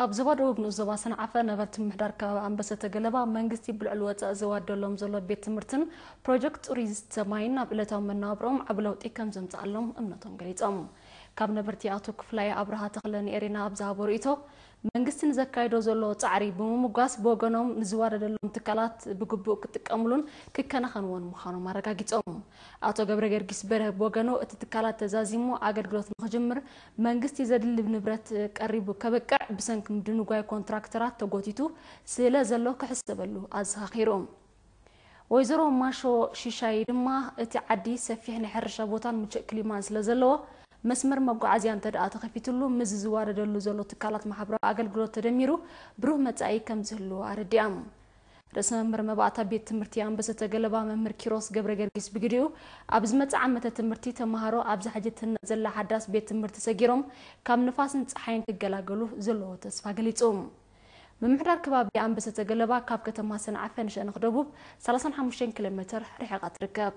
ኣብ ዞባ ደቡብ ንኡስ ዞባ ሰንዓፈ ነበርቲ ምምሕዳር ከባቢ ኣንበሰተ ገለባ መንግስቲ ብልዕሊ ወፃኢ ዘዋደሎም ዘሎ ቤት ትምህርትን ፕሮጀክት ቱሪስት ማይን ኣብ ዕለታዊ መናብሮም ዓቢ ለውጢ ከም ዘምፅኣሎም እምነቶም ገሊፆም። ካብ ነበርቲ ኣቶ ክፍላይ ኣብርሃ ተኽለ ንኤሬና ኣብ ዝሃቦ ርእይቶ መንግስቲ ንዘካይዶ ዘሎ ፃዕሪ ብምምጓስ ብወገኖም ንዝዋደደሎም ትካላት ብግቡእ ክጥቀምሉን ክከናኸንዎን ምዃኖም ኣረጋጊፆም። ኣቶ ገብረ ገርጊስ በርሀ ብወገኑ እቲ ትካላት ተዛዚሙ ኣገልግሎት ንክጅምር መንግስቲ ዘድሊ ንብረት ቀሪቡ ከበቅዕ ብሰንኪ ምድንጓይ ኮንትራክተራት ተጎቲቱ ስለ ዘሎ ክሕሰበሉ ኣዘኻኺሩ። ወይዘሮ ማሾ ሽሻይ ድማ እቲ ዓዲ ሰፊሕ ናይ ሕርሻ ቦታን ምቹእ ክሊማን ስለ ዘለዎ መስመር መጓዓዝያ እንተ ደኣ ተኸፊትሉ ምስ ዝዋደደሉ ዘሎ ትካላት ማሕበራዊ ኣገልግሎት ተደሚሩ ብሩህ መጻኢ ከም ዝህሉ ኣረዲኣም። ርእሰ መምህር መባእታ ቤት ትምህርቲ ኣንበሰተ ገለባ መምህር ኪሮስ ገብረ ገርጊስ ብግዲኡ ኣብ ዝመጽእ ዓመተ ትምህርቲ ተምሃሮ ኣብዛ ሕጂ ትህነጽ ዘላ ሓዳስ ቤት ትምህርቲ ሰጊሮም ካብ ንፋስን ጸሓይን ክገላገሉ ዘለዎ ተስፋ ገሊጹ። ምምሕዳር ከባቢ ኣንበሰተ ገለባ ካብ ከተማ ሰንዓፈ ንሸነኽ ደቡብ ሰላሳን ሓሙሽተን ኪሎ ሜትር ርሒቓ ትርከብ።